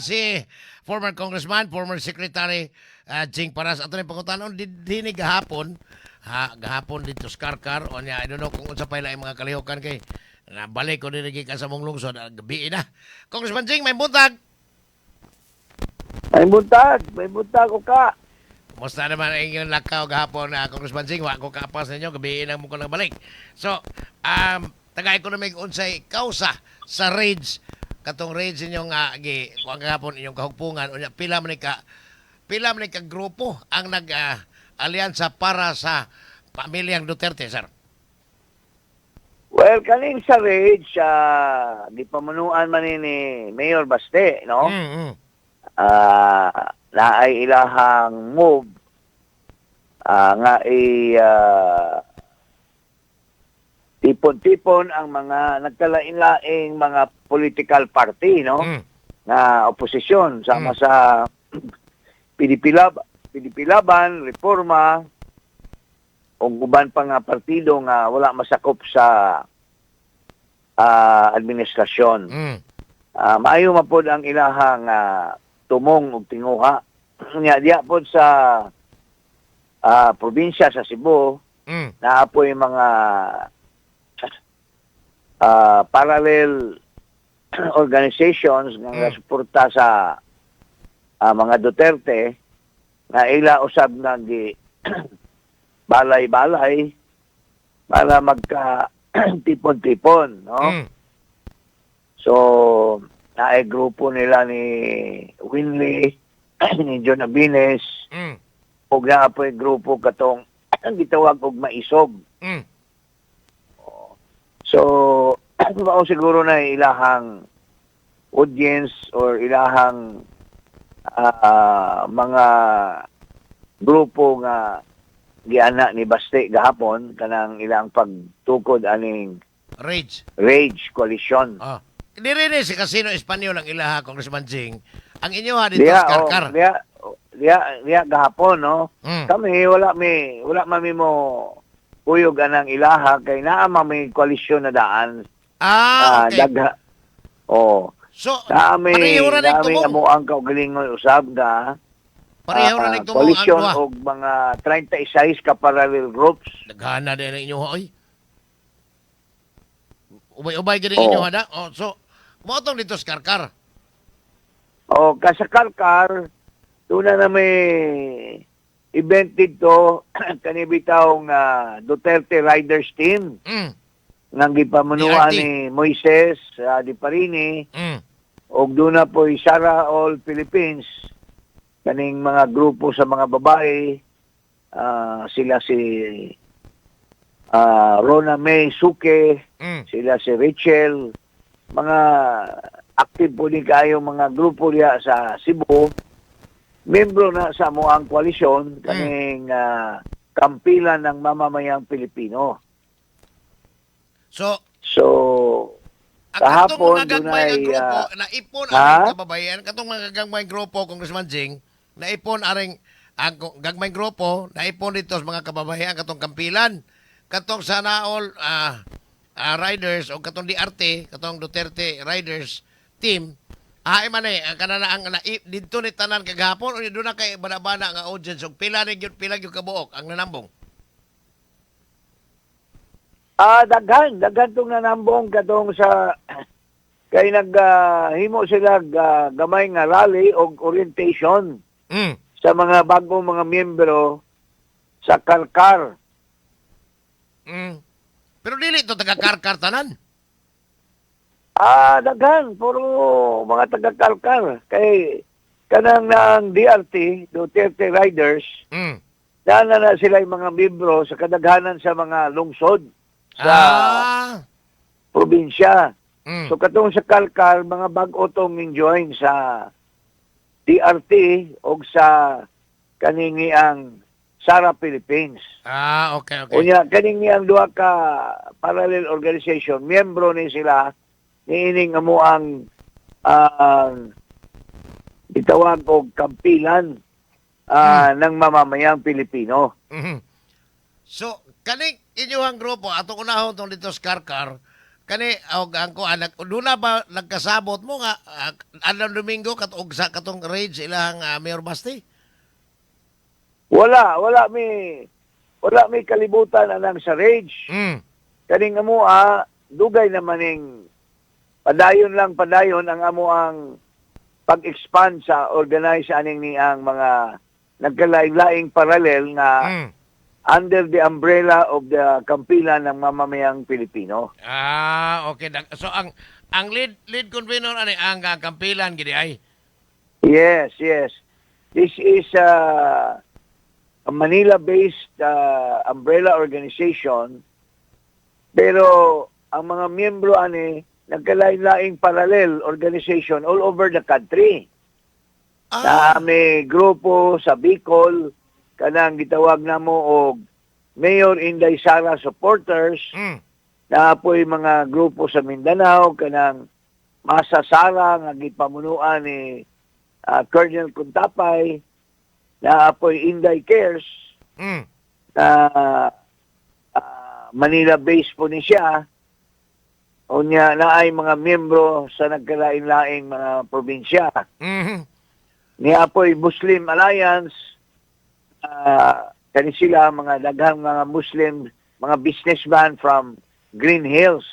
Si former congressman, former secretary Jing Paras. Ato ni pangutanon dinhi gahapon, ha, gahapon dito sa Karkar o niya, I don't know kung unsa pa ila mga kalihokan kay nabalik ko dinhi gikan sa mong lungsod, gabi na. Congressman Jing, maayong buntag. May buntag ko ka. Kumusta naman ang inyong lakaw gahapon na, Congressman Jing? Wa ko kaapas ninyo, gabi na mo ko nabalik. So, taga-economic unsay kausa sa raids, katong raids inyong gi kuan gahapon, inyong kahugpungan, unya pila man ni ka grupo ang nag alyansa para sa pamilyang Duterte, sir? Well, kaning sa rage, gipamunuan man ni Mayor Baste, no? Naay ilahang move nga i tipon-tipon ang mga nagkalain-laing mga political party, no? Na oposisyon sama sa PDP Lab, PDP Laban, Reforma, o uban pa nga partido nga wala masakop sa administrasyon. Maayo man pod ang ilahang tumong ug tinguha. Nya diya pod sa probinsya sa Cebu, naa poy mga parallel organizations nga suporta sa mga Duterte nga ila usab nga gi balay-balay para magka tipon-tipon, no? So, naay grupo nila ni Winley, ni John Abines, ug naa poy grupo katong ang gitawag og Maisog. So, mao siguro na ilahang audience or ilahang mga grupo nga giana ni Baste gahapon kanang ilang pagtukod aning Rage. Rage Coalition. Ah. Diri ni si Casino Espanyol ang ilaha, Congressman Jing. Ang inyo ha dito Diya, sa Karkar. Oh, diya, diya, diya gahapon, no? Kami, wala mami mo kuyog anang ilaha kay naa man may koalisyon na daan. Ah, okay. Dagha. Oh, So, naa may pareho ra naa may tumong. amo ang kaugalingon usab nga Pareho ra ning tumong ang koalisyon duha. og mga 36 ka parallel groups. Daghana din ang inyo oy. Ubay-ubay gid Oo. inyo ha. Oh, so mao tong dito sa Karkar. O sa Karkar, doon na may event dito kani bitawng Duterte Riders Team nga gipamunuan DRT. ni Moises Di Parini ug doon na po'y Sara All Philippines, kaning mga grupo sa mga babae, sila si Rona May Suke, sila si Rachel, mga active po ni kayo mga grupo diya sa Cebu, membro na sa amoang koalisyon kaning Kampilan ng Mamamayang Pilipino. So, So, ang katong kahapon, mga gagmay nga dunay, grupo, naipon ha? Aring kababayan, katong mga gagmay grupo, Congressman Jing, naipon aring ang gagmay grupo, naipon dito sa mga kababayan katong Kampilan, katong Sanaol Riders o katong DRT, katong Duterte Riders Team. Ay man eh, ang kanana ang na, didto ni tanan kagahapon o doon na kay bana-bana nga audience og pila ni gyud, pila gyud kabuok ang nanambong? Daghan, daghan tong nanambong katong sa kay naghimo sila gamay nga rally og orientation sa mga bagong mga miyembro sa Karkar. Pero dili to taga Karkar tanan. Daghan, puro mga taga-Karkar. Kay kanang ng DRT, Duterte Riders, na na sila yung mga miyembro sa kadaghanan sa mga lungsod sa probinsya. So katong sa Kalkal, mga bag-o tong join sa DRT o sa kaningi ang Sara Philippines. Ah, okay. Unya kaningi ang duha ka parallel organization, miyembro ni sila niining amo ang gitawag og Kampilan ng Mamamayang Pilipino. So, kaning inyong grupo, atong unahon tong dito sa Karkar, Kani og ang kuan duna ba nagkasabot mo nga adlaw Domingo katong sa katong rage ilang Mayor Basti? Wala mi kalibutan anang sa rage. Kaning amo dugay naman ning padayon lang padayon ang amo ang pag-expand sa organize aning ni ang mga nagkalain-laing parallel nga under the umbrella of the Kampilan ng Mamamayang Pilipino. Ah, okay. So ang lead convener ani ang Kampilan gidi ay. Yes. This is a Manila-based umbrella organization, pero ang mga miyembro ani nagkalain-laing parallel organization all over the country. Na may grupo sa Bicol kanang gitawag namo og Mayor Inday Sara supporters, na po'y mga grupo sa Mindanao kanang Masa Sara nga gipamunuan ni Colonel Kuntapay, na po'y Inday Cares na Manila based po ni siya. Unya naay mga miyembro sa nagkalain-laing mga probinsya. Niya po'y Muslim Alliance, kani sila mga daghang mga Muslim, mga businessman from Green Hills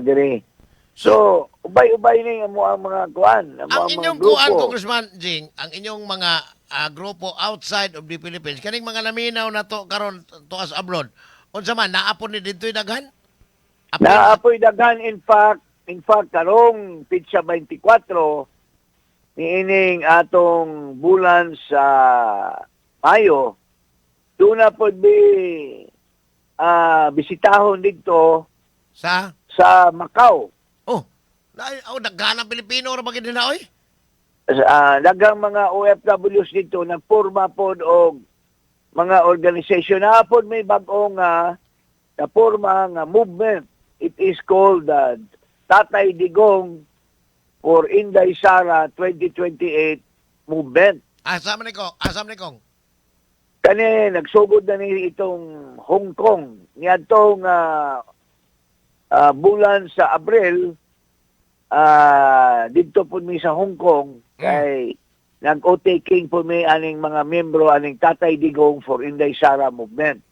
diri. So, ubay-ubay ni amo ang mga kuan, amo Ang ang mga inyong grupo. Kuan, Congressman Jing, ang inyong mga grupo outside of the Philippines, kaning mga naminaw na to karon tuas abroad. Unsa man naa pod ni didto'y daghan? Apil- Naapoy daghan. In fact karong pitsa 24 niining atong bulan sa Mayo, duna pod bi bisitahon didto Sa sa Macau. Oh, na oh, daghan ang Pilipino ra ba gid na oy? Daghang mga OFWs dito nagporma pod og mga organization na pod may bag-o nga naporma nga movement. It is called the Tatay Digong for Inday Sara 2028 movement. Asa man ni ko? Asa man ni kong? Kani nagsugod na ni itong Hong Kong niadtong bulan sa Abril, didto po mi sa Hong Kong kay nag-oath-taking po mi aning mga miyembro aning Tatay Digong for Inday Sara movement.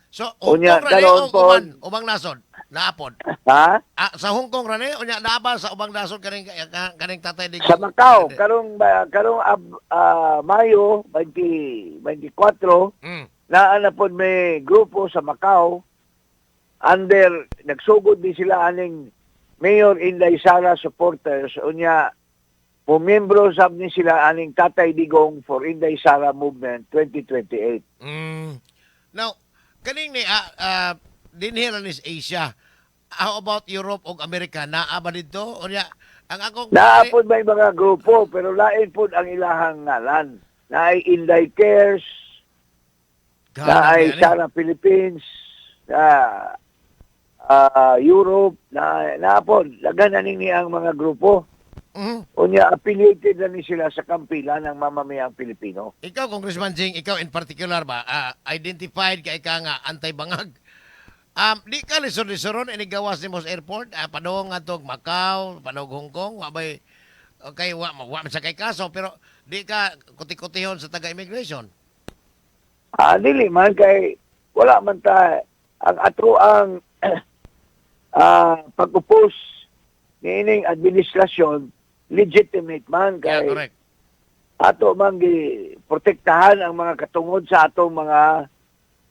So, Hong Unya, Kong ra ni karon o ubang nasod? Naa pod. Ha? Ah, sa Hong Kong ra ni unya naa ba sa ubang nasod kaning Tatay Digong? Sa Macau karong Mayo 20 24, naa na pod may grupo sa Macau under nagsugod din sila aning Mayor Inday Sara supporters. Unya mumiyembro sab ni sila aning Tatay Digong for Inday Sara movement 2028. Now, kaning ni dinhi ra ni sa Asia. How about Europe ug Amerika? Naa ba didto? Unya ang akong Naa pod may mga grupo pero lain pod ang ilahang ngalan. Naay Inday Cares, Gana naay ba yan, eh? Sara Philippines, na Europe, na naa pod daghan na ni ang mga grupo. Unya affiliated na ni sila sa Kampilan ng Mamamayang Pilipino. Ikaw, Congressman Jing, ikaw in particular ba, identified ka ika nga anti-bangag. Di ka lisod-lisoron inigawas nimo sa airport, padung ngadtog Macau, padung Hong Kong, wa bay okay, wa man sa kay kaso pero di ka kuti-kutihon sa taga-immigration? Dili man kay wala man ta ang ato ang pag-oppose niining administrasyon legitimate man kay ato man gi protektahan ang mga katungod sa atong mga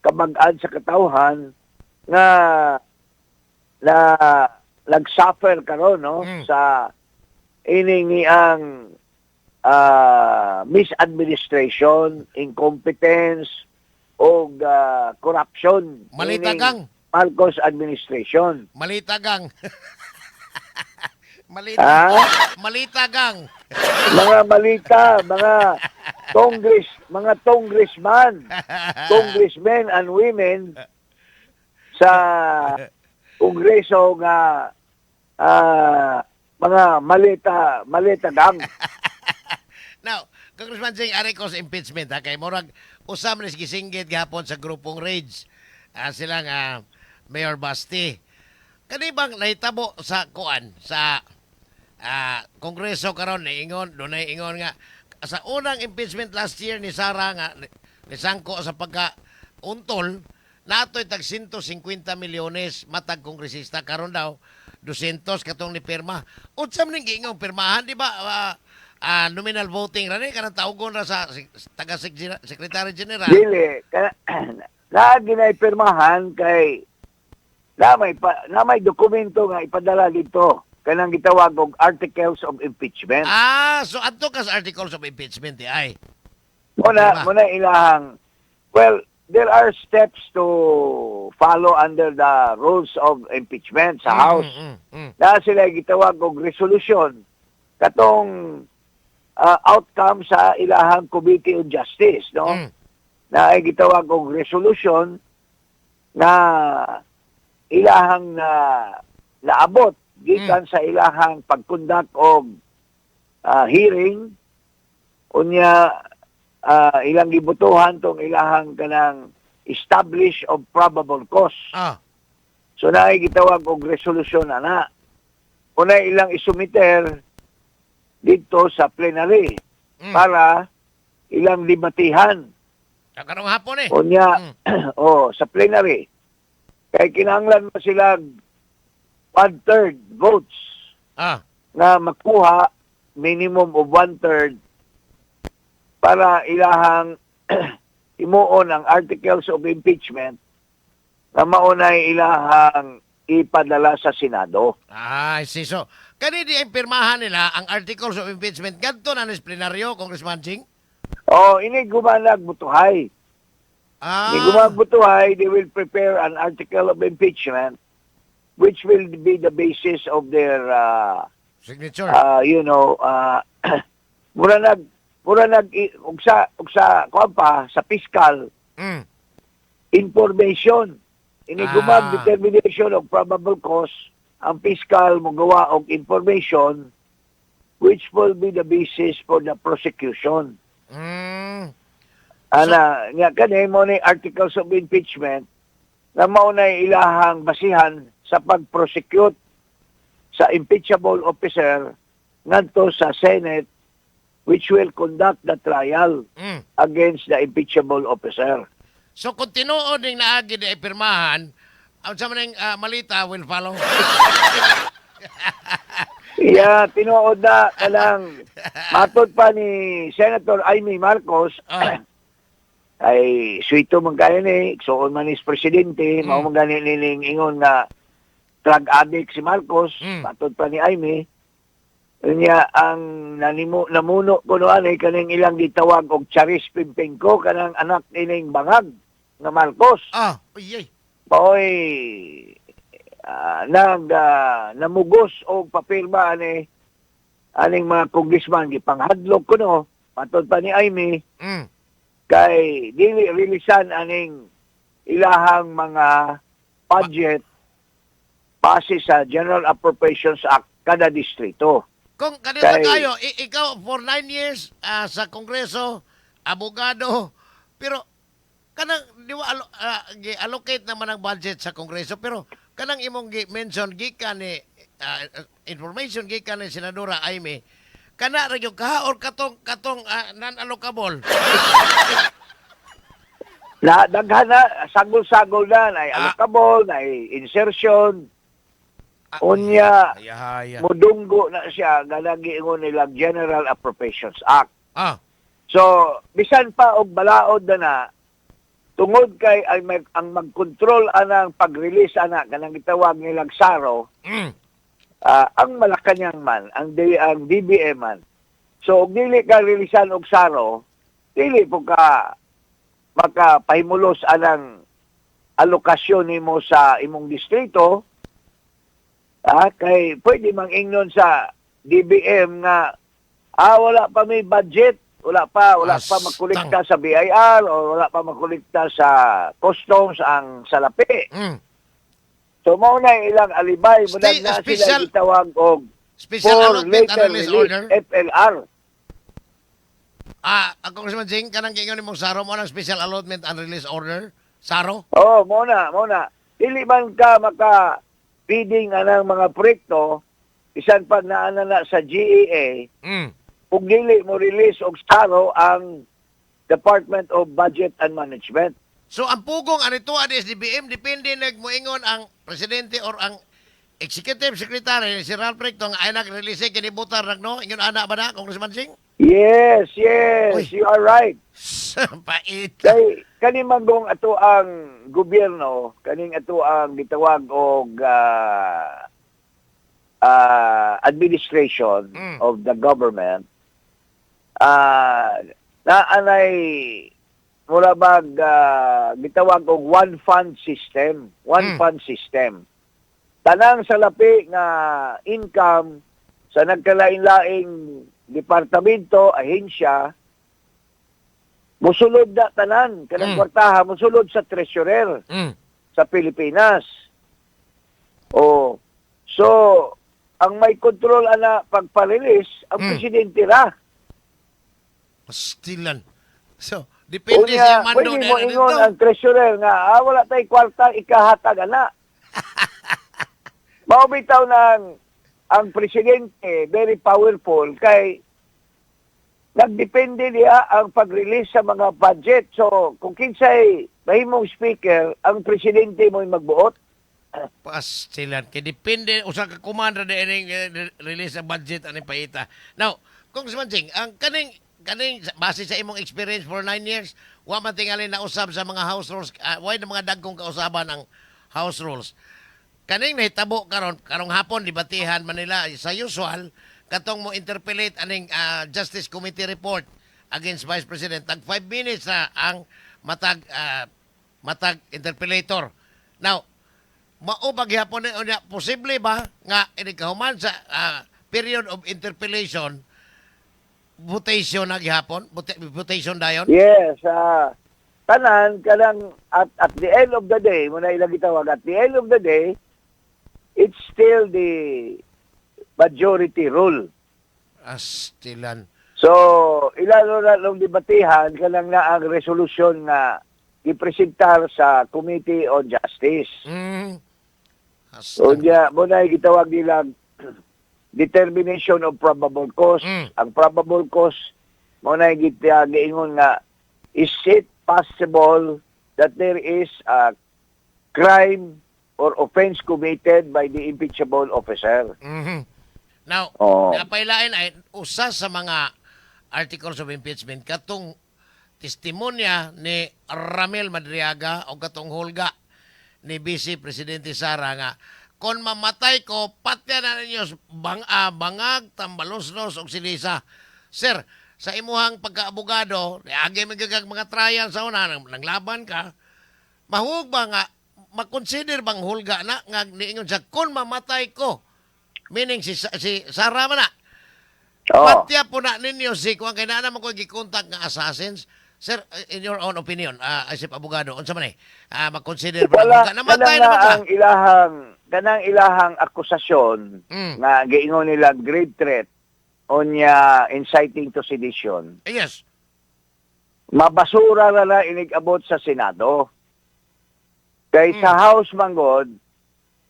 kamag-an sa katawhan nga na nag-suffer karon, no, sa ining ang misadministration, incompetence o corruption Malita ining gang. Marcos administration. Malita gang. Malita. Ha? Malita gang. Mga malita, mga congress, mga congressman, congressmen and women sa kongreso nga mga malita, malita gang. Now, Congressman Jing, ari ko sa impeachment ha, kay murag usam ni gisinggit gahapon sa grupong Rage. Sila nga Mayor Basti. Kani bang nahitabo sa kuan sa Kongreso karon ni ingon, dunay ingon nga sa unang impeachment last year ni Sara nga ni sangko sa pagka untol, natoy tag 150 milyones matag kongresista. Karon daw 200 katong ni pirma. Unsa man ning giingong pirmahan? Di ba nominal voting ra ni, kanang tawgon ra sa taga Secretary General? Dili ka naa ginay pirmahan kay na may dokumento nga ipadala dito, kanang gitawag og articles of impeachment. Ah, so adto ka sa articles of impeachment di ay. Muna Diba? Muna ilahang, well, there are steps to follow under the rules of impeachment sa House. Na sila gitawag og resolution katong outcome sa ilahang Committee on Justice, no? Na ay gitawag og resolution na ilahang na naabot gikan sa ilahang pag-conduct og hearing. Unya ilang gibotohan tong ilahang kanang establish of probable cause. So naay gitawag og resolusyon ana. Una ilang isumiter dito sa plenary para ilang debatihan. Ah, karong hapon eh. Unya, oh, sa plenary. Kay kinahanglan mo sila one-third votes na makuha, minimum of one-third, para ilahang himuon ang articles of impeachment na maunay ilahang ipadala sa Senado. Ay, see. So, kani di ang pirmahan nila ang articles of impeachment gadto na ni plenaryo, Congressman Jing? Oh, ini gumanag butuhay. Ini gumag butuhay, they will prepare an article of impeachment which will be the basis of their Signature. Mura nag ug sa kuan pa sa fiscal information. Ini gumag determination of probable cause, ang fiscal mogawa og information which will be the basis for the prosecution. Ana, nga kani mo ni articles of impeachment na mao na ilahang basihan sa pag-prosecute sa impeachable officer ngadto sa Senate, which will conduct the trial against the impeachable officer. So kung tinuod ning naagi di ay pirmahan, ang sa maning malita will follow. Iya, tinuod na kanang matod pa ni Senator Imee Marcos ay swito man kayo ni, igsuon man ni presidente, mao man gani nining ingon nga drug addict si Marcos, matod pa ni Imee. Unya ang nanimo namuno kuno ani kaning ilang gitawag og Charis Pimpingko, kanang anak nining bangag nga Marcos. Ah, uy, ay. Maoy nag namugos og papirma ani aning mga congressman, gipanghadlok kuno matod pa ni Imee kay dili rilisan aning ilahang mga budget base sa General Appropriations Act kada distrito. Kung kanito tayo, ikaw for 9 years sa Kongreso, abogado, pero kanang di ba gi-allocate naman ang budget sa Kongreso, pero kanang imong gi-mention gikan ni information gikan ni Senadora Imee, kana ra gyud ka or katong non-allocable? Na daghan na, sagol-sagol na ay allocable, na insertion. Unya, Ay, ay, ay. mudunggo na siya ganang giingon nila General Appropriations Act. So, bisan pa og balaod na na tungod kay ay ang magkontrol anang pag-release ana kanang gitawag nilang SARO, ang Malacanang man, ang DBM man. So, og dili ka releasean og SARO, dili po ka makapahimulos anang alokasyon nimo sa imong distrito, kay pwede mang ingnon sa DBM nga wala pa may budget, wala pa makolekta sa BIR o wala pa makolekta sa customs ang salapi. So mao na ilang alibay mo na sila gitawag og Special for allotment and later release release, order. FLR. Ang Congressman Jing, kanang giingon nimong SARO mo ng special allotment and release order? SARO? Oh, mo na, mo na. Dili man ka maka Bidding anang mga proyekto bisan pag naana na sa GAA kung dili mo release og SARO ang Department of Budget and Management. So ang pugong anito ani SDBM, depende nagmoingon ang presidente or ang executive secretary si Ralph Recto nga ay nag-release kini butar nagno ingon ana ba na, Congressman Jing? Yes, Uy. you are right. Pait. Kay kani manggong ato ang gobyerno, kaning ato ang gitawag og administration of the government, naanay mura bag gitawag og one fund system, one fund system. Tanang salapi nga income sa nagkalain-laing departamento, ahensya, musulod na tanan kanang kwartaha, musulod sa treasurer sa Pilipinas. Oh, so ang may control ana pagpa-release ang presidente ra. Pastilan. So, depende Unya, sa mando pwede na mo ingon dito. ang treasurer nga, wala tay kwarta ikahatag ana. Mao bitaw ng ang presidente very powerful kay nagdepende niya ang pag-release sa mga budget. So, kung kinsay mahimong speaker, ang presidente mo'y magbuot. Pastilan. Kay depende usa ka commander na ining release ang budget aning paita. Now, Congressman Jing, ang kaning base sa imong experience for 9 years, wa man tingali nausab sa mga house rules, why na mga dagkong kausaban ang house rules. Kaning nahitabo karon karong hapon, debatihan man nila sa usual katong mo interpellate aning Justice Committee report against Vice President. Tag 5 minutes na ang matag interpellator. Now, mao ba gihapon ni unya, posible ba nga ini kahuman sa period of interpellation, votation na gihapon, votation dayon? Yes, tanan kanang at the end of the day, mao na ilang gitawag, at the end of the day, it's still the majority rule. Astilan. So, ilalo na nung debatihan kanang na ang resolusyon nga gipresentar sa Committee on Justice. So, Astilan. niya, mao na gitawag nilang determination of probable cause. Ang probable cause, mao na giingon nga, is it possible that there is a crime or offense committed by the impeachable officer? Now, Oo. Napailain ay usa sa mga articles of impeachment katong testimonya ni Ramil Madriaga o katong hulga ni Vice Presidente Sara nga kon mamatay ko patya na ninyo bangag, tambaloslos og silisa. Sir, sa imuhang pagkaabogado, agi magagag mga trial sa una nang laban ka, mahug ba nga makonsider bang hulga na nga niingon siya kon mamatay ko, meaning si Sara man na, Oo. patya po na ninyo si kuan kay naa naman ko gikontak nga assassins? Sir, in your own opinion, as abogado, unsa man eh makonsider ba Wala, na namatay kanang naman na siya? ang kanang ilahang akusasyon nga giingon nila grave threat unya inciting to sedition, mabasura na na inig-abot sa Senado. Kay sa House manggod,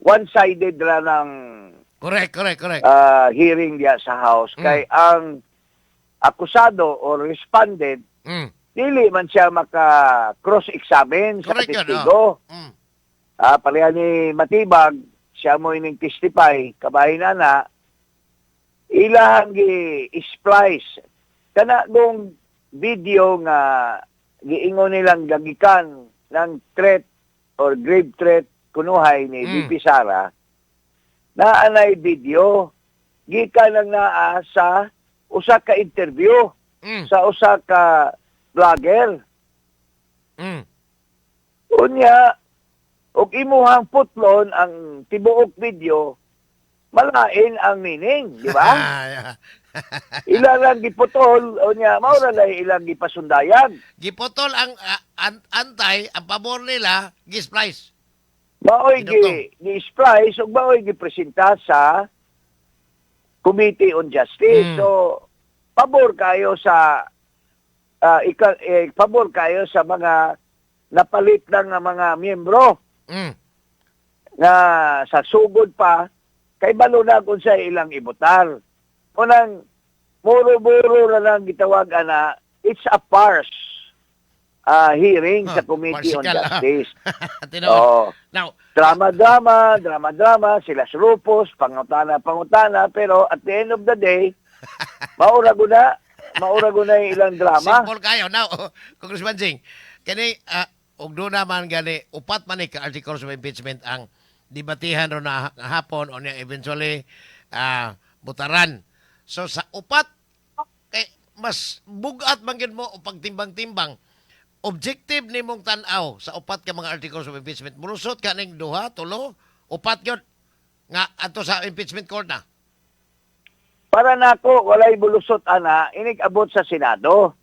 one-sided ra ng Correct correct correct hearing diya sa House. Kay ang akusado or respondent, dili man siya maka cross-examine sa Correct yun, testigo. Pareha ni Matibag, siya mo ining testify, kabahin na na, ilahang gi-splice. Kana gong video nga giingon nilang gagikan ng threat or grave threat kunuhay ni VP Sara, na anay video, gikan lang naa sa usa ka interview sa usa ka vlogger. Unya, ug imuhang putlon ang tibuok video, malain ang meaning, di ba? Yeah. Ila lang giputol, unya, mao ra lang ilang gipasundayan. Giputol ang antay, ang pabor nila, gi-splice. Maoy gi, Ginugtong. gi-splice ug maoy gipresenta sa Committee on Justice. So, pabor kayo sa pabor kayo sa mga napalit ng mga miyembro Nga sa sugod pa kay balo na kung sa ilang ibotar. Unang muro-buro na lang gitawag ana, it's a farce hearing sa Committee on Farcical, ah. Justice. Tinuod. Oo. Now, Drama-drama, drama-drama, sila Rufus, pangutana, pangutana, pero at the end of the day, maura guna yung ilang drama. Simple kayo. Now, Congressman Jing, kani og doon naman gani upat man ni ka articles of impeachment ang debatihan ron na hapon o niya eventually butaran. So sa upat kay mas bugat man gyud mo o pagtimbang-timbang objective nimong tan-aw sa upat ka mga articles of impeachment. Mulusot ka ning duha, tulo, upat gyud nga adto sa impeachment court na. Para nako, walay bulusot ana, inig abot sa Senado.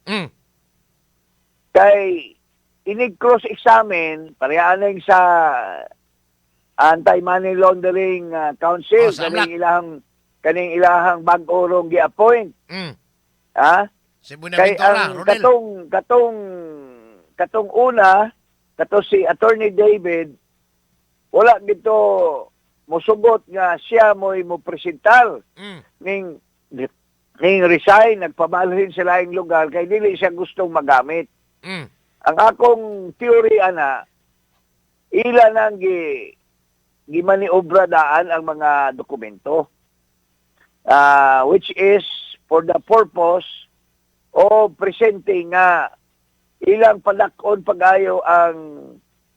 Kay inig cross-examine, parehaning sa Anti-Money Laundering Council, Oh, sa kaning ilahang bag-o rong gi-appoint. Ha? Si Kay Buenaventura, ang Rodel. Katong una, kato si Attorney David, wala gito mosugot nga siya mo'y mo presentar ning resign, nagpabalhin sila yung lugar kay dili siya gustong magamit. Ang akong theory ana, ila nang gimaniobra daan ang mga dokumento. Which is for the purpose of presenting nga ilang palakon pag-ayo ang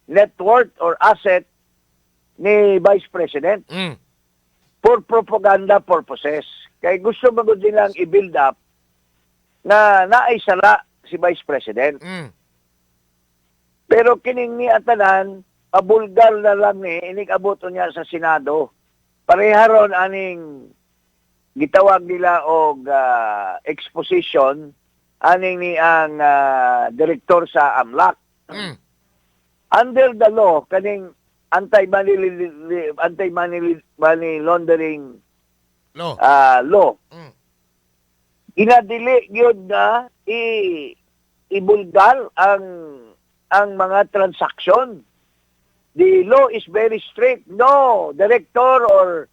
net worth or asset ni Vice President for propaganda purposes. Kay gusto man gud nilang i-build up na naay sala si Vice President. Pero kining ni atanan, pabulgar na lang ni inig abot niya sa Senado. Pareha ron aning gitawag nila og exposition aning ni ang direktor sa AMLAC. Under the law, kaning anti-money money laundering Law. Law, ginadili gyud na ibulgar ang mga transaksyon. The law is very strict. No director or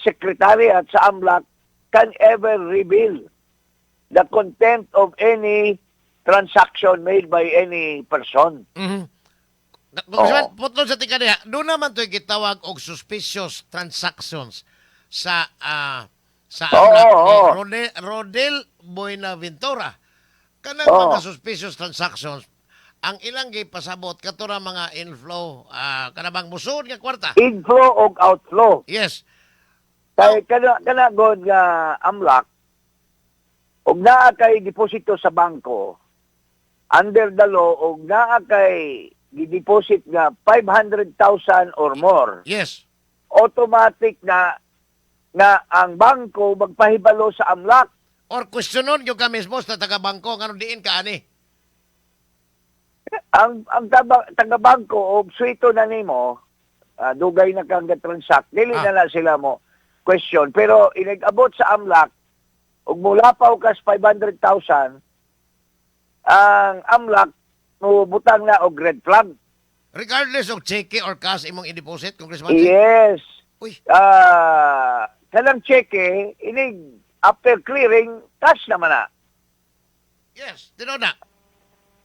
secretary at sa AMLAC can ever reveal the content of any transaction made by any person. Congressman, putlon sa tika diha, doon naman to'y gitawag og suspicious transactions sa AMLAC ni Rodel Buenaventura. Kanang mga suspicious transactions, ang ilang gipasabot kato ra mga inflow, kanabang musod nga kwarta. Inflow o outflow. Kay kana god nga AMLAC, og naa kay deposito sa bangko, under the law, og naa kay gi-deposit nga 500,000 or more, automatic na nga ang bangko magpahibalo sa AMLAC. Or questionon gyud ka mismo sa taga-bangko ngano diin ka ani. Ang taga-bangko og suwito na nimo, dugay na kang transact, dili na na sila mo question. Pero inig-abot sa AMLAC, ug mulapaw kas 500,000, ang AMLAC mo butang na og red flag. Regardless of cheque or cash imong i-deposit, Congressman Jing? Yes. Uy, Kanang cheque, inig after clearing, cash naman na. Yes, tinuod na.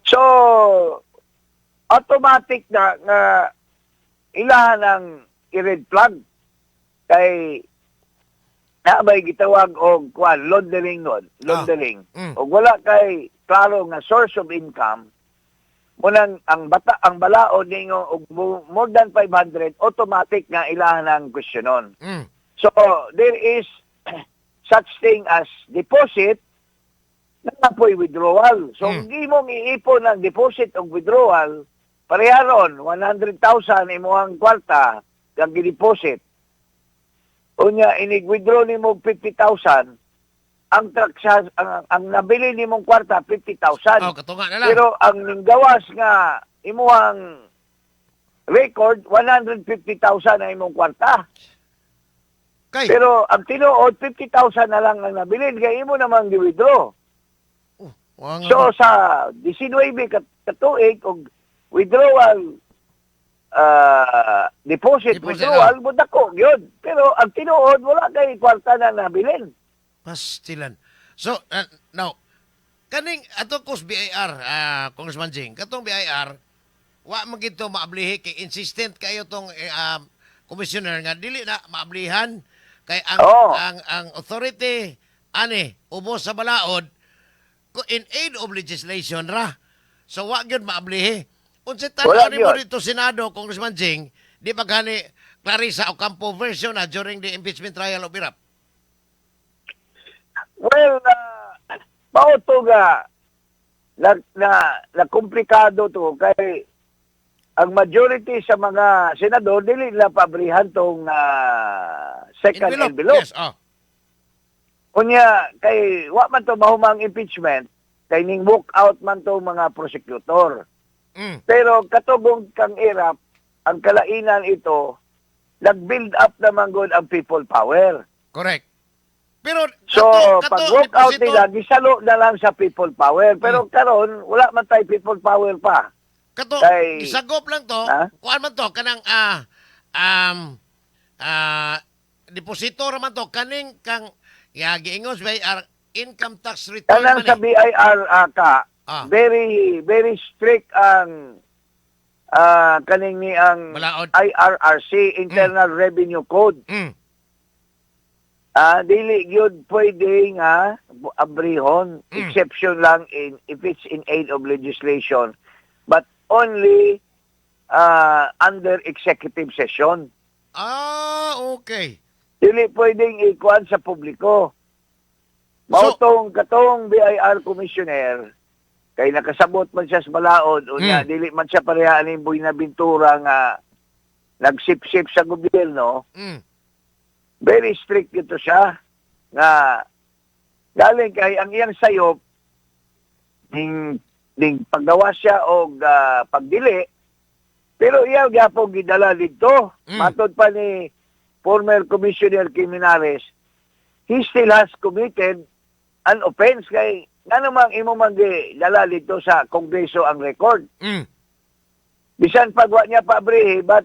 So, automatic na nga ilahan ang i-red flag kay na may gitawag og kuan, laundering nun, laundering. Og wala kay klaro nga source of income, munang ang bata ang balaod ninyo og more than 500, automatic nga ilahan ang questionon. So there is such thing as deposit na po'y withdrawal. So, kung imong iipon ang deposit o withdrawal, pareha ron, 100,000 imuhang kwarta ang gi-deposit. Unya, inig-withdraw nimo 50,000, ang nabili nimong kwarta 50,000. Oh, katunga na lang. Pero ang gawas nga imuhang record, 150,000 ang imong kwarta. Kay, Pero ang tinuod, 50,000 na lang ang nabilin kay imo namang gi-withdraw. Oh, wa nga So sa 19 ka katuig og withdrawal deposit, Deposit, withdrawal mo dako gyud. Pero ang tinuod, wala kay kwarta na nabilin. Pastilan. So, now, kaning ato kos BIR, Congressman Jing, katong BIR, wa man gito maablihi kay insistent kayo tong commissioner nga dili na maablihan kay ang ang authority ani ubos sa balaod in aid of legislation ra. So wa gyud maablihi. Unsa Wala tan-aw nimo gyud. Dito Senado, Congressman Jing, di ba gani Clarissa Ocampo version na during the impeachment trial of Erap? Well, mao to nga na komplikado to kay ang majority sa mga senador dili nila paabrihan tong second envelope. Yes, oh. Unya kay wa man to mahumang impeachment kay ning walk out man to mga prosecutor. Pero katugong kang Erap, ang kalainan ito, nag-build up naman gud ang people power. Correct. Pero So, kato pag walk out deposito- nila, gisalo na lang sa people power. Pero karon wala man tay people power pa. Kato isagop lang to, Ha? Kuan man to kanang deposito ra man to kaning kang ya giingon sa BIR income tax return Kanang man sa eh. BIR ka, very very strict ang kaning ni ang Balaod. IRRC, Internal Revenue Code. Dili gyud pwede nga abrihon, exception lang in if it's in aid of legislation, but only under executive session. Ah, okay. Dili pwedeng ikuan sa publiko. Mao tong katong BIR commissioner kay nakasabot man siya sa balaod, unya dili man siya pareha ni Buenaventura nga nagsip-sip sa gobyerno. Very strict ito siya nga galing kay ang iyang sayop ning paggawa siya og pagdili, pero iya gyapon gidala didto. Matod pa ni former Commissioner Kim Henares, he still has committed an offense kay ngano mang imo man dala didto sa Kongreso ang record. Bisan pagwa niya paabrihi, but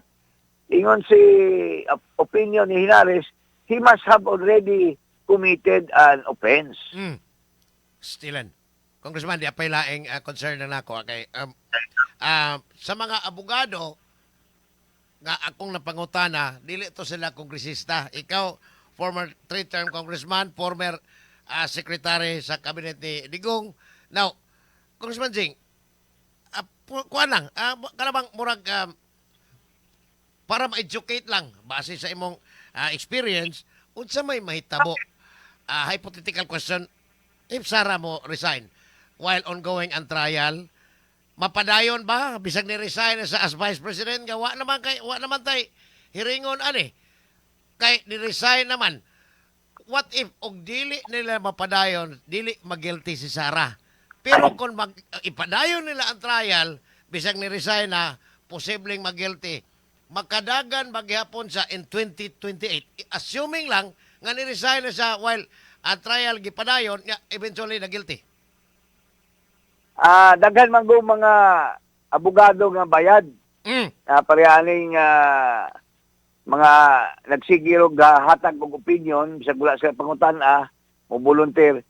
ingon si opinion ni Henares, he must have already committed an offense. Stilan. Congressman, di apay laing concern na nako kay sa mga abogado nga akong napangutana, dili to sila kongresista. Ikaw, former three-term congressman, former secretary sa cabinet ni Digong. Now, Congressman Jing, kuan lang, kanabang murag para ma-educate lang base sa imong experience, unsa may mahitabo? Hypothetical question, if Sara mo resign while ongoing ang trial, mapadayon ba bisag ni resign na sa as vice president nga wa naman tay hiringon ani kay ni resign naman? What if og dili nila mapadayon, dili magilty si Sara, pero kung mag ipadayon nila ang trial bisag ni resign na, posibleng magilty, makadagan maghapon sa in 2028, assuming lang nga ni resign na siya while ang trial gipadayon nga eventually na guilty? Daghan man go mga abogado nga bayad. Parehaning mga nagsigirog hatag og opinion bisag wala sila pangutan-a, mo volunteer.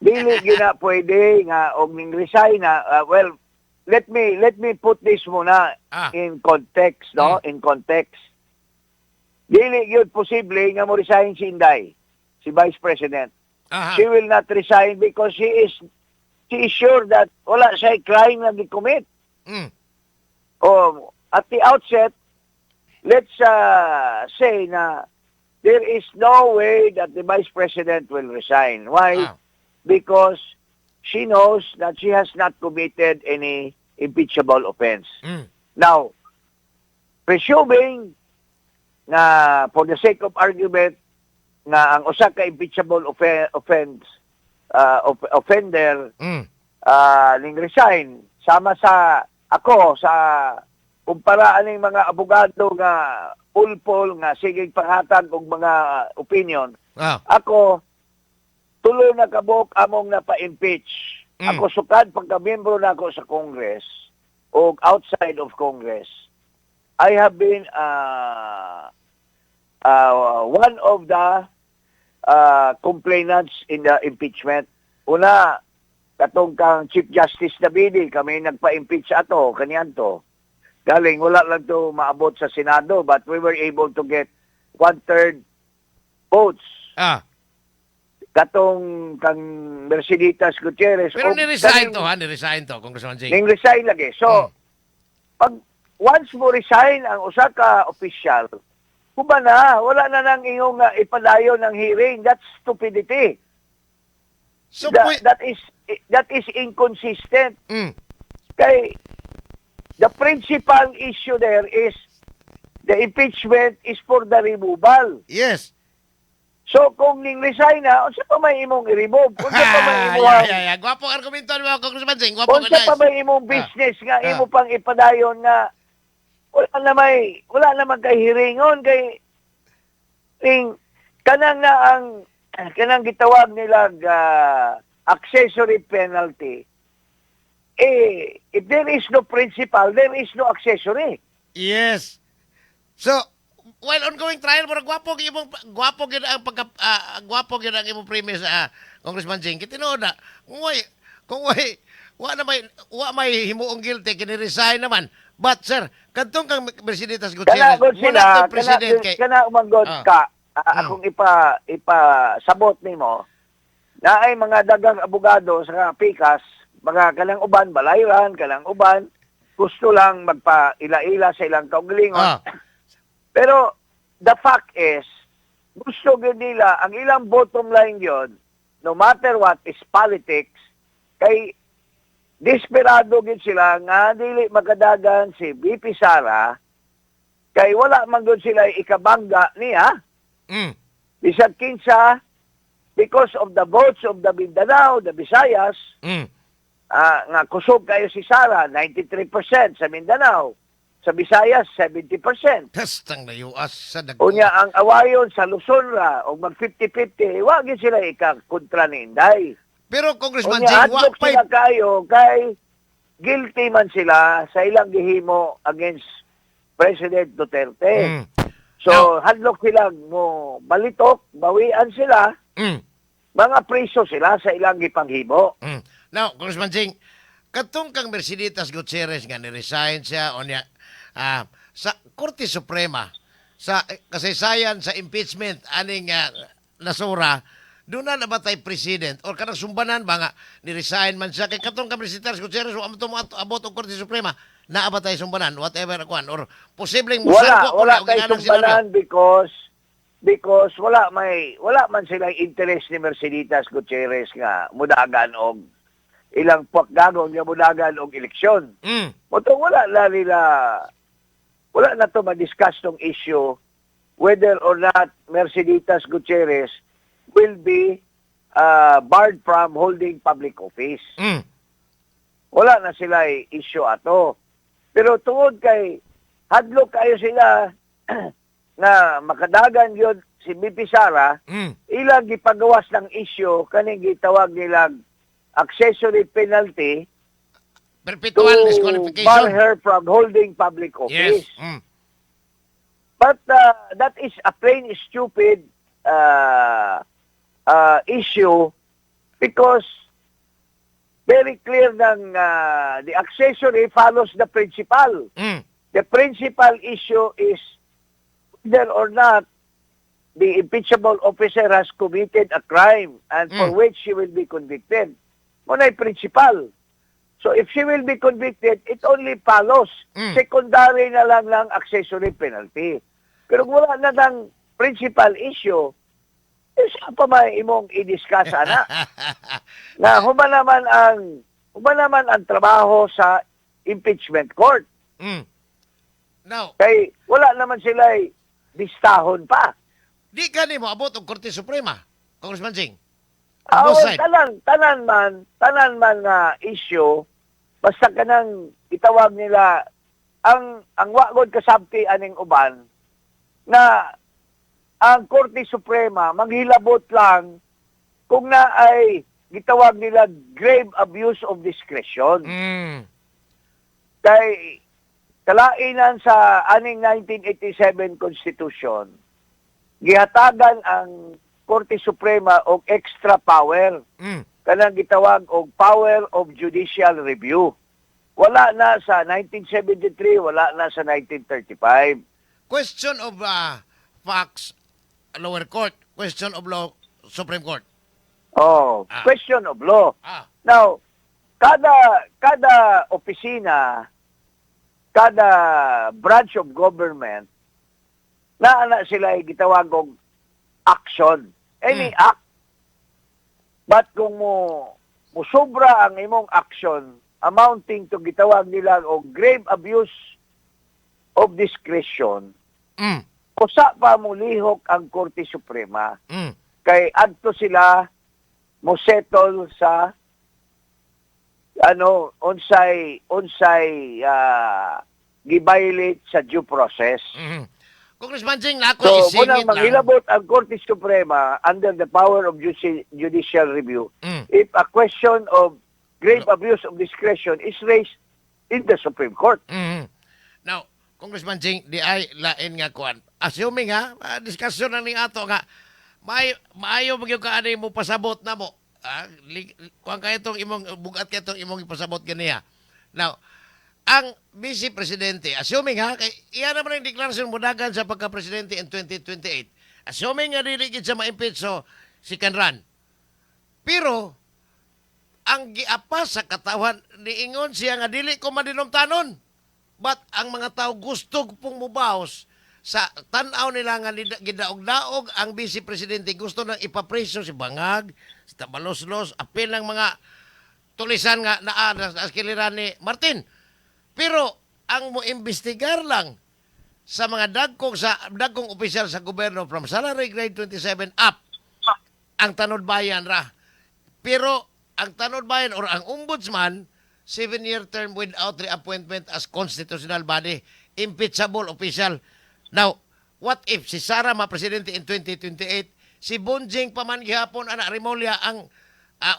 Dili gina pwede nga og ning resign na. Well, let me put this muna in context, no? In context. Dili gyud posible nga mo resign si Inday, si Vice President. She will not resign because she is sure that wala siya crime na gi-commit. Oh, at the outset, let's say na there is no way that the Vice President will resign. Why? Because she knows that she has not committed any impeachable offense. Now, presuming na for the sake of argument nga ang usa ka impeachable offense offender ning resign sama sa ako sa kumpara aning mga abogado nga ulpol nga sige panghatag og mga opinion, ako tulo na kabuok among napa-impeach. Ako sukad pagka-membro na ako sa Congress o outside of Congress. I have been one of the complainants in the impeachment. Una, katong kang Chief Justice Davide, kami nagpa-impeach ato, kaniadto. Galing, wala lang to maabot sa Senado, but we were able to get one-third votes. Katong kang Merceditas Gutierrez. Pero ni-resign to ha, ni-resign to, Congressman Jing. Ning resign lagi. So, pag once mo resign ang usa ka opisyal, human na, wala na nang iyong ipadayon ng hearing. That's stupidity. So, That is inconsistent. Kay the principal issue there is the impeachment is for the removal. So kung ning resign na, unsa pa may imong i-remove? Unsa pa may imong Yeah. Gwapo ang argumento mo, Congressman Jing. Gwapo unsa ka pa may imong business nga imo pang ipadayon nga wala naman kay hiringon kay ning kanang na ang kanang gitawag nila accessory penalty, eh, if there is no principal, there is no accessory. Yes. So, while ongoing trial, murag gwapo gyud ang imong premise, Congressman Jing. Tinuod na, kung way wa na may wa may himuong guilty, kini resign naman. But sir, kadtong kang Mercedes Kana Gutierrez, god wala sila to kana president kay kana manggod ka akong ipa sabot nimo na ay mga dagang abogado sa pikas, mga kanang uban balayran, kanang uban gusto lang magpa ila-ila sa ilang kaugalingon. Pero the fact is, gusto gyud nila, ang ilang bottom line yun, no matter what, is politics, kay desperado gyud sila nga dili makadagan si VP Sara kay wala man gyud sila ikabangga niya bisag kinsa because of the votes of the Mindanao, the Visayas, nga kusog kayo si Sara, 93% sa Mindanao. Sa Visayas, 70%. Testang na US sa dag. Unya ang awayon sa Luzon ra og mag 50-50, wa gyud sila ikakontra ni Inday. Pero Congressman Unya Jing, wa adlok pa'y sila kayo kay guilty man sila sa ilang gihimo against President Duterte. So hadlok sila mo balitok, bawian sila, mga preso sila sa ilang gipanghimo. Now, Congressman Jing, katong kang Mercedes Gutierrez nga ni-resign siya o niya, sa Korte Suprema, sa kasaysayan sa impeachment aning nasura, doon na ba tay president or kanang sumbanan ba nga ni-resign man siya kay katong kang Mercedes Gutierrez wa man to moabot og Korte Suprema, naa ba tay sumbanan whatever kuan or posibleng Wala, musarko wala og kay inanang senaryo? sumbanan because wala man sila interest ni Merceditas Gutierrez nga mudagan og ilang puwakgagon nga mudagan og eleksyon. Mao tong wala na nila, wala na to ma-discuss tong issue whether or not Merceditas Gutierrez will be barred from holding public office. Wala na sila issue ato. Pero tungod kay hadlok kayo sila nga makadagan yun si VP Sara, ilang gipagawas ng issue kaning gitawag nilang accessory penalty to Perpetual bar disqualification. Her from holding public office. But that is a plain stupid issue because very clear ng the accessory follows the principal. The principal issue is whether or not the impeachable officer has committed a crime and for which she will be convicted. Mao na'y principal. So if she will be convicted, it only follows. Secondary na lang lang accessory penalty. Pero kung wala na ng principal issue, eh, saan pa may imong i-discuss ana? Na human naman ang trabaho sa impeachment court. Now, Kay wala naman sila bistahon pa. Di gani mo abot og Korte Suprema, Congressman Jing. Ah, Both well, side. Tanan man nga issue, basta kanang itawag nila ang wa gud kasabti aning uban na ang Korte Suprema manghilabot lang kung na ay gitawag nila grave abuse of discretion. Kay Kalainan sa aning 1987 Constitution, gihatagan ang Korte Suprema og extra power, kanang gitawag og power of judicial review. Wala na sa 1973, wala na sa 1935. Question of facts, lower court. Question of law, Supreme Court. Oh, question of law. Now, kada opisina, kada branch of government, naa na sila gitawag og action. Any act. But kung mo musobra ang imong action amounting to gitawag nila og grave abuse of discretion, usa pa mulihok ang Korte Suprema kay adto sila mo settle sa ano, unsay gi-violate sa due process. Congressman Jing, na ako So, isingit munang lang. Manghilabot ang Korte Suprema under the power of judicial review if a question of grave abuse of discretion is raised in the Supreme Court. Now, Congressman Jing, di ay lain nga kuan. Assuming ha, discussion na ning ato nga may maayo magyud ka ani mo pasabot na mo. Kuan kay itong imong bugat kay itong imong ipasabot ganiya. Now, ang vice presidente, assuming ha, kay iya naman ang deklarasyon mo dagan sa pagka-presidente in 2028. Assuming nga dili gid siya ma-impeach, so she can run. Pero ang giapas sa katawan, niingon siya nga dili ko madinumtanon. But ang mga tao gusto pong mubaws sa tan-aw nila nga gidaog-daog ang vice presidente, gusto nang ipapreso si Bangag, si Tabaloslos, apil ng mga tulisan nga naa na sa kiliran ni Martin. Pero ang mo imbestigar lang sa mga dagkong opisyal sa gobyerno from salary grade 27 up, ang tanod bayan ra. Pero ang tanod bayan or ang ombudsman, 7-year term without reappointment as constitutional body, impeachable official. Now, what if si Sara ma-presidente in 2028, si Bonjing pa man gihapon ana Remulla ang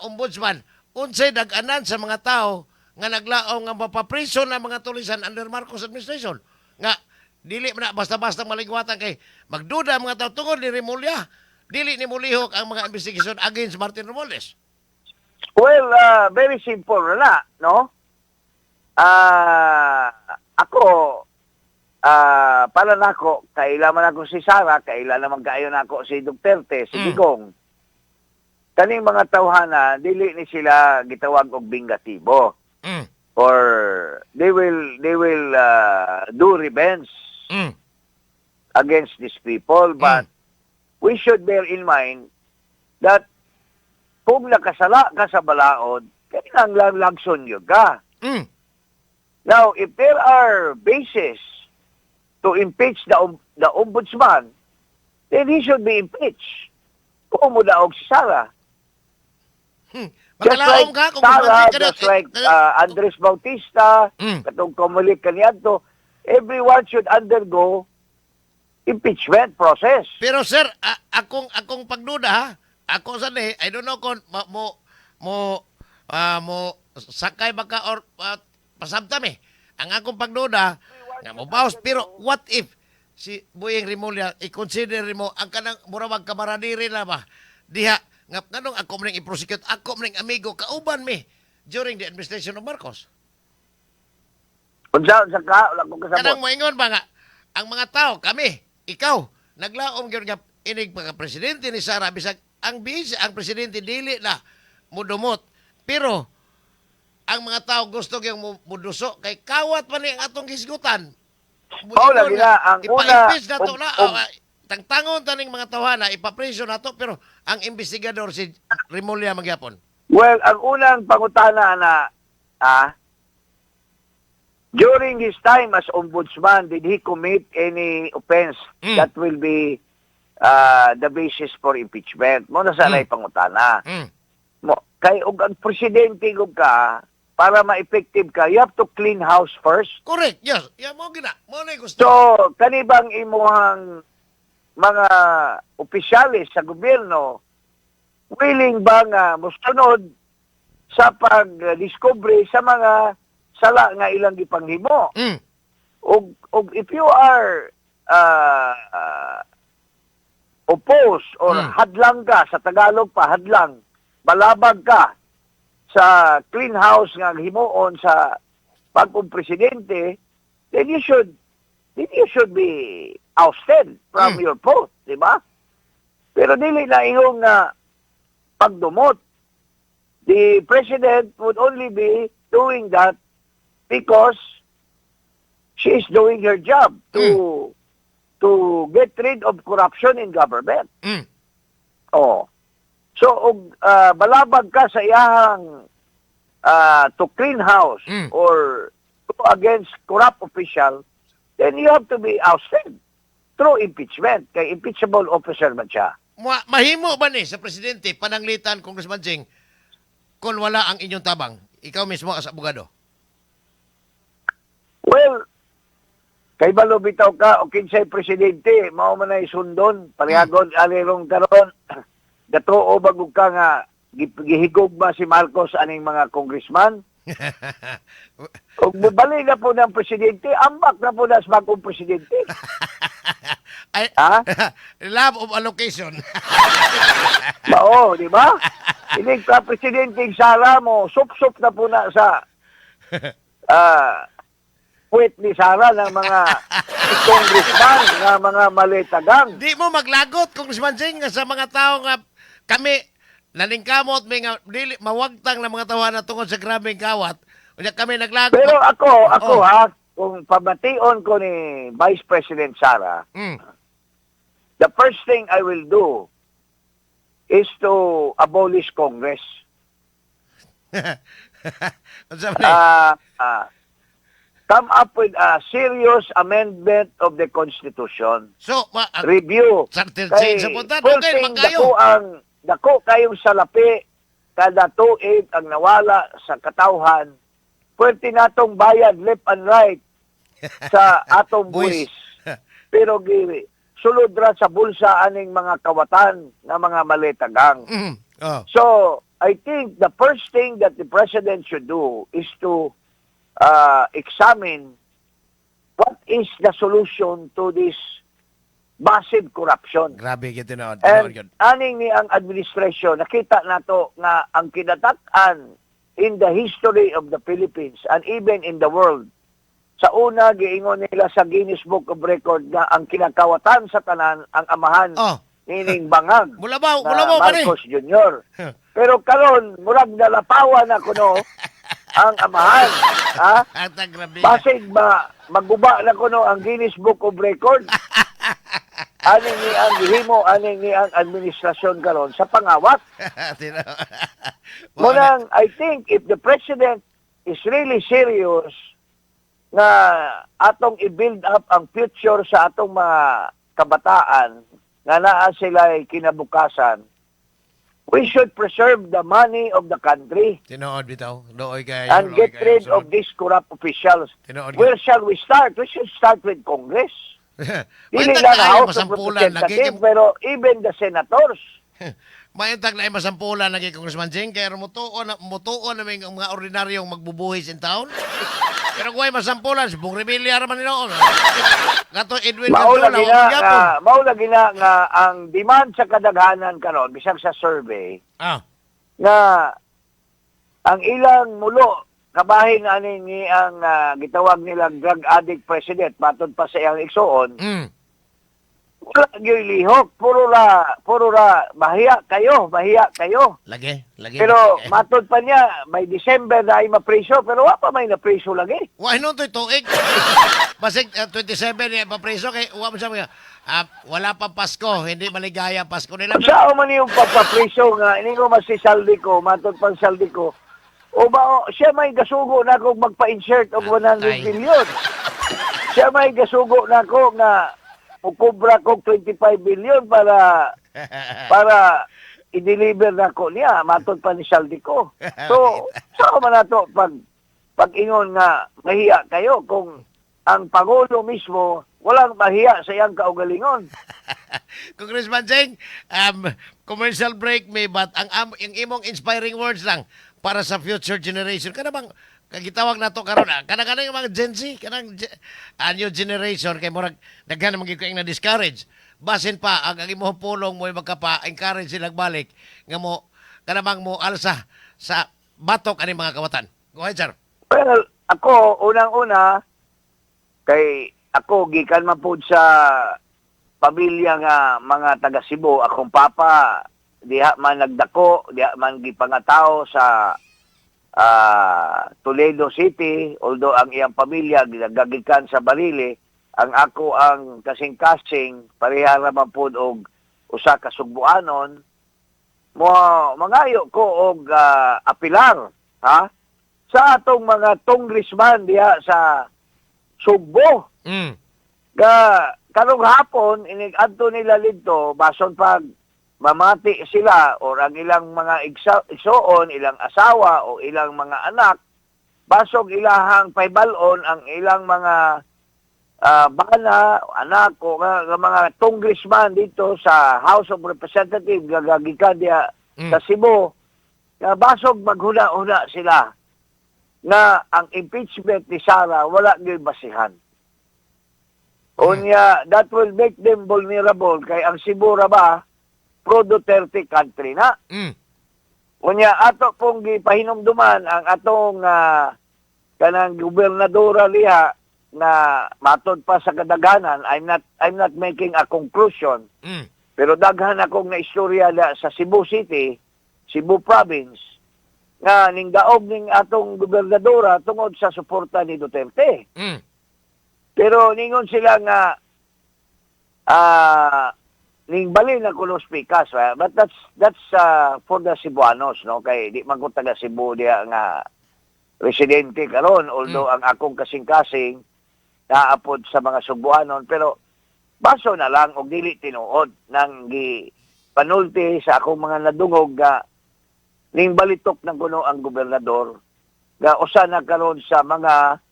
ombudsman, unsay dag-anan sa mga tao nga naglaom nga mapapriso na mga tulisan under Marcos administration? Nga dili man na basta-basta maligwatan kay magduda ang mga tao tungod ni Remulla. Dili ni mulihok ang mga investigation against Martin Romualdez. Well, very simple na, no? Ako, para nako, kaila man ako si Sara, kaila naman kaayo nako si Duterte, si Digong. Kaning mga tawhana, dili ni sila gitawag og bingatibo or they will do revenge against these people, but we should bear in mind that kung nakasala ka sa balaod, kailangan lagson yun ka. Now, if there are basis to impeach the ombudsman, then he should be impeached. Kung mudaog si Sara. Just like Magkalaom ka kung Sara, ka just like Andres Bautista, katong Comelec kaniadto, everyone should undergo impeachment process. Pero sir, akong pagduda ha, ako sa ni, I don't know kung mo sakay ba ka or pasabtam eh. Ang akong pagduda nga mo bawas, pero what if si Boying Remulla i-consider mo ang kanang mura mag kamaradiri na ba diha nga nganong ako man i-prosecute, ako man amigo, kauban mi during the administration of Marcos? Unsa unsa ka? Wala ko kasabot. Kanang moingon ba nga ang mga tao, kami, ikaw, naglaom gyud nga inig pagka presidente ni Sara, bisag ang bis ang presidente dili na mudumot, pero ang mga tao gusto gyud muduso kay kawat pa ni ang atong hisgutan. Oh, lagi na. Ang una, Ipa-impeach na to na tangtangon taning mga tawhana, ipapreso na to, pero ang investigador si Remulla magyapon. Well, ang unang pangutana na, during his time as ombudsman, did he commit any offense that will be the basis for impeachment? Mo na sana pangutana. Mo, kay og ang presidente og ka, para ma-effective ka, you have to clean house first. Correct, yes, yeah, mo gina mo na gusto. So, kanibang imuhang mga opisyales sa gobyerno, willing ba nga mosunod sa pag-discover sa mga sala nga ilang gipanghimo? Og if you are opposed or hadlang ka, sa Tagalog pa, hadlang, balabag ka sa clean house nga himuon sa bagong presidente, then you should be ousted from your post, di ba? Pero dili na iyong nga pagdumot. The president would only be doing that because she is doing her job to get rid of corruption in government. Oh. So og balabag ka sa iyahang to clean house or go against corrupt official, then you have to be ousted through impeachment. Kay impeachable officer man siya. Mahimo ba ni sa presidente pananglitan, Congressman Jing, kung wala ang inyong tabang? Ikaw mismo as abogado. Well, kay balo bitaw ka o kinsay presidente, mao man ay sundon, parehagod alirong karon. Gatuo bagog ka nga gihigog ba si Marcos aning mga congressman? Kung mubali na po ng presidente, ambak na po na sa bagong presidente. Ay, Ha? Love of allocation. Mao, di ba? Inig ka presidente Sara mo, sup-sup na po na sa puwet ni Sara ng mga congressman, nga mga maletagang. Di mo maglagot, Congressman Jing, nga sa mga tao nga kami naningkamot mi nga dili mawagtang na mga tawana tungod sa grabeng kawat. Unya kami naglagot. Pero ako ha, kung pamation ko ni Vice President Sara, the first thing I will do is to abolish Congress. Unsa man ni? Come up with a serious amendment of the Constitution. So, Review. Charter change sa punta. Okay, Pulting magkayo. dako kayong salapi kada tuig ang nawala sa katawhan. Pwede natong bayad left and right sa atong Buwis. buwis. Pero gi sulod ra sa bulsa aning mga kawatan nga mga maletagang. So, I think the first thing that the president should do is to examine what is the solution to this massive corruption. Grabe gyud, tinuod. Tinuod And gyud. aning ni ang administration, nakita nato nga ang kinadak-an in the history of the Philippines and even in the world. Sa una, giingon nila sa Guinness Book of Record nga ang kinakawatan sa tanan ang amahan nining bangag Mulabaw, na mulabaw pa ni. Marcos Jr. Pero karon murag nalapawan na kuno ang amahan. Ha? At ang grabe. Basig ba maguba na kuno ang Guinness Book of Record? Aning ni ang gihimo, aning ni ang administrasyon karon sa pangawat. Tinuod. Munang, I think if the president is really serious nga atong i-build up ang future sa atong mga kabataan nga naa sila kinabukasan, we should preserve the money of the country Tinuod bitaw. Looy kayo. And looy get kayo. rid of these corrupt officials. Tinuod. Where shall we start? We should start with Congress. Dili Maintag lang na ay House of masampulan lagi. Representatives, pero even the senators. Maintag na ay masampulan lagi, Congressman Jing, kaya mutuon na may mga ordinaryong magbubuhis in town. Pero kung ay masampulan, si Bong Revilla raman noon. Kato Edwin Mao Cantola, lagi na wa gyapon. nga, mao lagi na nga ang demand sa kadaghanan karon bisag sa survey nga ang ilang mulo kabahin ani ni ang gitawag nilang drug addict president matod pa sa iyang igsuon, wala gyud lihok, puro ra mahiya kayo, mahiya kayo. Lagi, lagi. Pero matod pa niya may December na ay mapriso, pero wa pa may napriso lagi. Wa hinon to'y tuig. Basig 27 niya papreso kay wa man siya mga, wala pa Pasko, hindi maligaya ang Pasko nila. Kung saan man yung pagpapriso nga, ini ko mas si Zaldy Co, matod pang Zaldy Co, o ba, o, siya may gasugo na ako magpa-insert og 100 Atay. billion. Siya may gasugo na ako nga mukubra ko 25 billion para para i-deliver na ko niya, matod pa ni Zaldy Co. So, saan man nato pag ingon nga mahiya kayo kung ang Pangulo mismo walang mahiya sa iyang kaugalingon? Congressman Jeng, commercial break may, but ang imong inspiring words lang Para sa future generation, kana bang kagitawag nato karon, kana kana yung mga Gen Z, kanang new generation, kay murag daghan man gyud kay na discourage. Basin pa ang imong pulong mo magkapa-encourage sila balik nga mo kana bang mo alsa sa batok ani mga kawatan. Go ahead, sir. Well, ako, unang-una, kay ako gikan man pud sa pamilya nga mga taga Cebu. Akong papa diha man nagdako, diha man gipangatao sa Toledo City, although ang iyang pamilya gagikan sa Balili. Ang ako ang kasing-kasing pareha ra man pud og usa ka Sugbuanon. Mo mangayo ko og apilar ha sa atong mga congressman diha sa Sugbo ga karong hapon inig adto nila didto, bason pag mamati sila or ang ilang mga igsoon, ilang asawa o ilang mga anak, basog ilahang pahibal-on ang ilang mga bana, anak o nga mga congressman dito sa House of Representatives gagagikan diha sa Cebu, nga basog maghuna-huna sila nga ang impeachment ni Sara wala gyud basihan. Unya, that will make them vulnerable kay ang Cebu ra ba pro Duterte country na. Unya, ato pong gipahinumduman ang atong kanang gobernadora liha na matod pa sa kadaghanan, I'm not making a conclusion, pero daghan akong naistorya na sa Cebu City, Cebu Province, nga ning daog ning atong gobernadora tungod sa suporta ni Duterte. Pero ningon sila nga ning balin na kuno speakers, but that's for the Cebuanos, no, kay di man ko taga Cebu diha nga residente karon, although ang akong kasing-kasing naapod sa mga Sugbuanon. Pero baso na lang og dili tinuod nang gi panulti sa akong mga nadungog nga ning balitok ng kuno ang gobernador nga usa na karon sa mga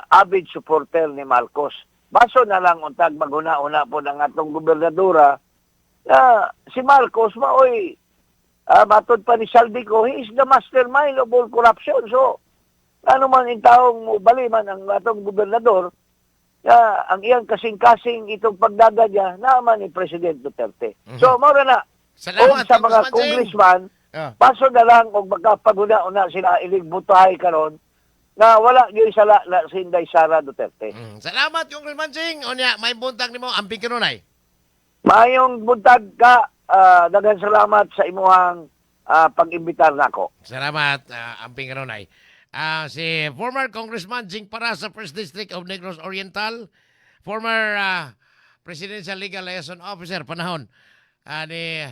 avid supporter ni Marcos. Baso na lang untag maghuna-una po ng atong gobernadora na si Marcos maoy matod pa ni Zaldy Co, he is the mastermind of all corruption. So, ano man yung taong mubali man ang atong gobernador, na ang iyang kasing-kasing itong pagdaga niya naman ni President Duterte. So, mao na. Salamat, Og sa mga Congressman Jing. Congressman, paso na lang og magkapaguna-una sila ilig butahay karon na wala gyud sala na si Inday Sara Duterte. Salamat, Congressman Jing. Unya, may buntag nimo, amping kanunay. Maayong buntag ka, daghang salamat sa imuhang pag-imbitar nako. Salamat, amping kanunay. Si former Congressman Jing Paras sa First District of Negros Oriental, former Presidential Legal Liaison Officer panahon ni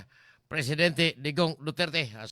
Presidente Digong Duterte.